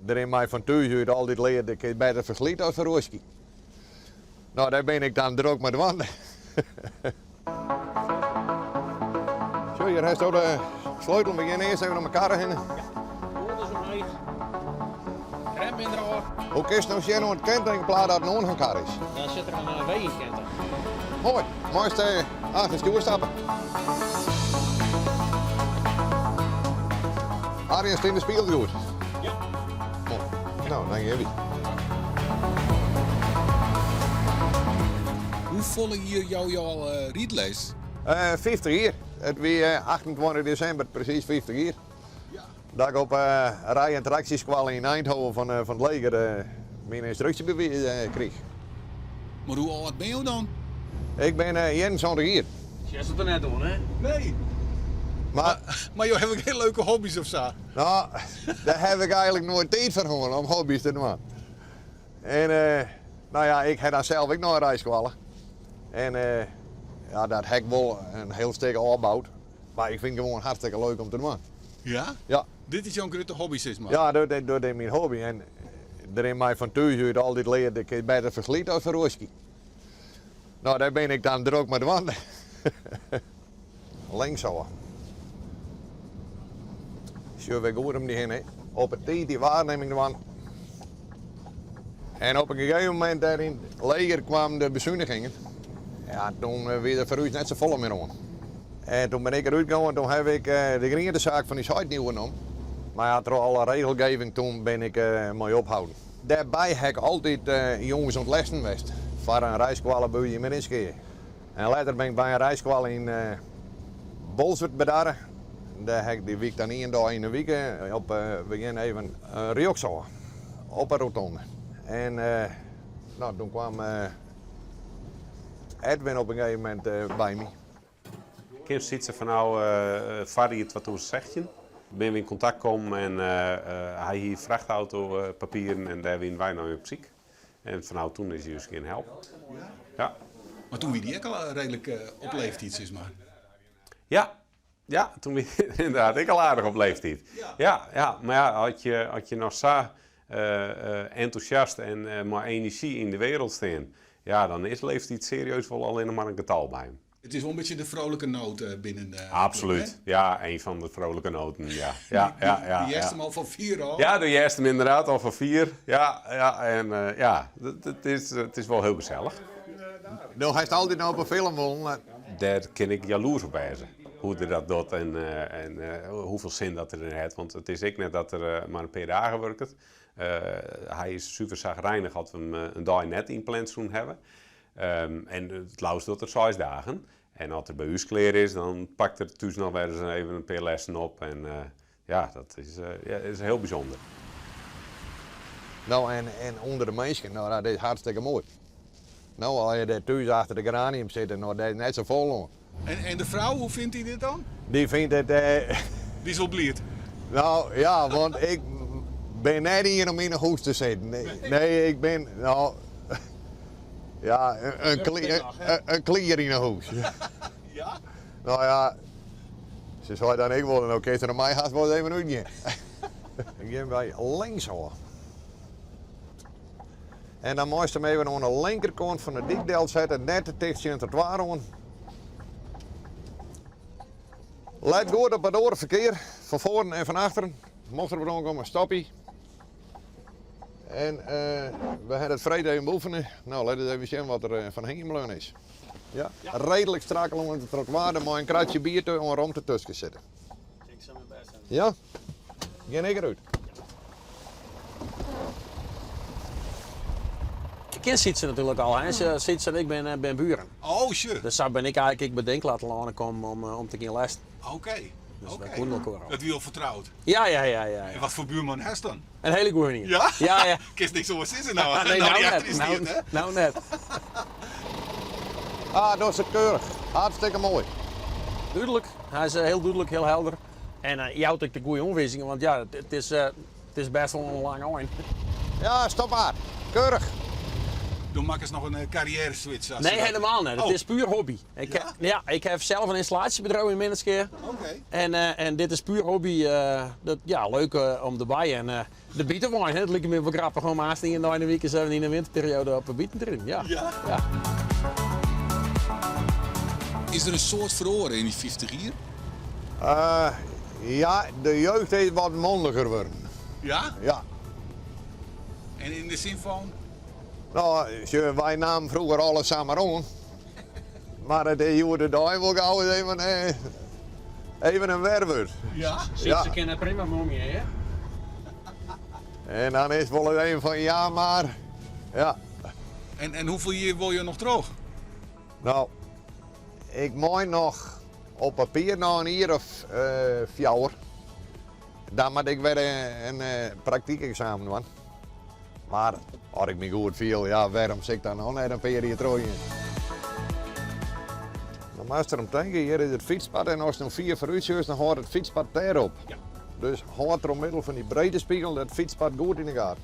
Der is my fan thús út altyd leard, ik kin better ferslite as ferroastje. No, dêr bin ik dan drok mei dwaande. Sjoch, hjir hast de sleutel. We gean earst even om de karre hinne. Ja, is omheech. Rem bin derôf. Hoe kinst no sjen oan it kentekenplaat dat it in oanhingkar is? Dan sit der in W yn kente. Moai, meist achter it stjoer stappe. Arjen, stean de spiegels goed? Ja. Moai. No, dan gean wy. Hoefolle jier jou jo al rydles? 50 jier. It wie 28 desimber presys 50 jier. Dat ik op rij- en traksjeskoalle yn Eindhoven fan it leger myn ynstruksjebewiis krige. Mar hoe âld binne jo dan? Ik bin 71 jier. Sjochst it der net oan, hè? Nee. Mar, Mar jo hawwe gjin leuke hobby's of sa? No, dêr haw ik eigenlik noait tiid foar hân om hobby's te dwaan. En no ja, ik ha dan sels ek noch in ryskoalle. En ja, dat ha ik wol in hiel stik ôfboud. Mar ik fyn it gewoan hartstikke leuk om te dwaan. Ja? Ja. Dit is jouw grutte hobby, sis mar? Ja, dat is myn hobby. En der is my fan thús út altyd leard, ik kin better ferslite as ferroastje. No, dêr bin ik dan drok mei dwaande. Linksôf. Sjoch wer goed om dy hinne. Op 'e tiid dy waarnimming dwaan. En op in gegeven momint dêr yn it leger kwamen de besunigingen. Ja, toen wie der foar ús net safolle mear oan. En toen bin ik derút gongen, toen haw ik de grientesaak fan ús heit oernommen. Mar ja, troch alle regelgeving toen bin ik mei ophouden. Dêrby ha ik altyd jûns oan it lessen west foar in ryskoalle by ús yn Minnertsgea. En letter bin ik by in ryskoalle yn Bolswert bedarre. Dêr ha ik dy wyk dan ien dei yn de wike op, we gean even rjochtsôf op 'e rotonde. En no, toen kwam Edwin op in gegeven momint by my. Ik ken Sytse fanôf foarjier 2016. Binne we yn kontakt kommen en hy hie frachtautopapieren en dêr wiene wy nei op syk. En fanôf toen is hy ús gean helpen. Ja. Mar toen wie dy ek al reedlik op leeftiid, sis mar. Ja, ja, toen wie hy ynderdaad ek al aardich op leeftiid. Ja, ja, mar ja, as je, as je noch sa entûsjast en mei enerzjy yn de wereld stean, ja, dan is leeftiid serieus wol allinnich mar in getal by him. It is wol in bytsje de vrolijke noot binnen de Absolút, ja, een fan de vrolijke noten, ja. Ja, ja, ja. Dy hearst him al fan fier ôf. Ja, do hearst him ynderdaad al fan fier, ja, ja, en ja, it is wol hiel gesellich. Do hast altyd noch op 'e film wollen. Dêr kin ik jaloers op wêze, hoe't er dat docht en hoefolle sin dat er der hat. Want it is ek net dat er mar in pear dagen wurket. Hy is suver sagrijnich as we him in dei net ynpland soene hawwe. En it leafst docht er seis dagen. En as er by ús klear is, dan pakt er thús noch wer ris even in pear lessen op. En ja, dat is, ja, is hiel bysûnder. No, en, en ûnder de minsken, no, dat is hartstikke moai. No, as je dêr thús achter de geranium sitte, no, dêr is net safolle oan. En, en de frou, hoe fynt dy dit dan? Dy fynt it. Dy is wol bliid. No, ja, want ik bin net ien om yn 'e hûs te sitten. Nee, ik bin, no, ja, in klier yn 'e hûs. Ja? No ja, se sei dan ek wol, no kinst der om my hast wol ris even útgean. Dan gean wy linksôf. En dan meist him even oan de linkerkant fan de dyk delsette, net te ticht tsjin it trottoir oan. Let goed op it oare ferkear, fan foaren en fan achteren. Mocht der wat oankomme, stop je. En we hawwe it freed even beoefene. No, lit ús even sjen wat der fan hingjen bleaun is. Ja, reedlik strak oan it trottoir, der mei in kratsje bier oan romte tusken sitte. Ik sil myn bêst dwaan. Ja? Gean ik derút. Ik ken Sytse natuerlik al, hè. Sytse en ik binne buren. Oh, sure. Dus sa bin ik eigenlik ek by Dinkla telâne kommen om te gean lessen. Oké. Dus wy koenen elkoar al. Dat wie al fertroud? Ja, ja, ja, ja. En wat foar buorman hast dan? In hiele goeie ien. Ja? Ja, ja. Kinst niks oars sizze no, Nee, no no dy net. achter dy stiet, hè? No net. Ah, dat is keurich. Hartstikke moai. Dúdlik. Hy is hiel dúdlik, hiel helder. En jout ek de goede oanwizingen, want ja, it is bêst wol in lang ein. Ja, stop mar. Keurich. Do makkest noch in karriêreswitch? Nee, helemaal net. Oh. It is puer hobby. Ik, Ja? ja, ik ha sels in ynstallaasjebedriuw yn Minnertsgea. Oké. En, en dit is puer hobby. Dat, ja, leuk om derby. En de bitewein, hè, it liket my wol grappich om aanst ien dei yn 'e wike ris even yn 'e winterperioade op 'e biten te riden. Ja. Ja? Ja. Is der in soad feroare yn dy 50 jier? Ja, de jeugd is wat mondiger wurden. Ja? Ja. En yn de sin fan? No, sjoch, wy namen froeger alles samar oan. Mar it is hjoed-de-dei wol gau ris even, even in werwurd. Ja? Sytse kin it prima momje, hè? En dan is wol ris even fan ja, mar. Ja. En hoefolle jier wolle jo noch troch? No, ik mei noch op papier noch in jier of fjouwer. Dan moat ik wer in praktykeksamen dwaan. Mar as ik my goed fiel, ja, wêrom sil ik dan noch net in pear jier trochgean? Dan moatst derom tinke, hjir is it fytspad en ast no fier foarút sjochst, dan hâldt it fytspad dêr op. Ja. Dus hâld troch middel fan dy breedtespiegel dat fytspad goed yn 'e gaten.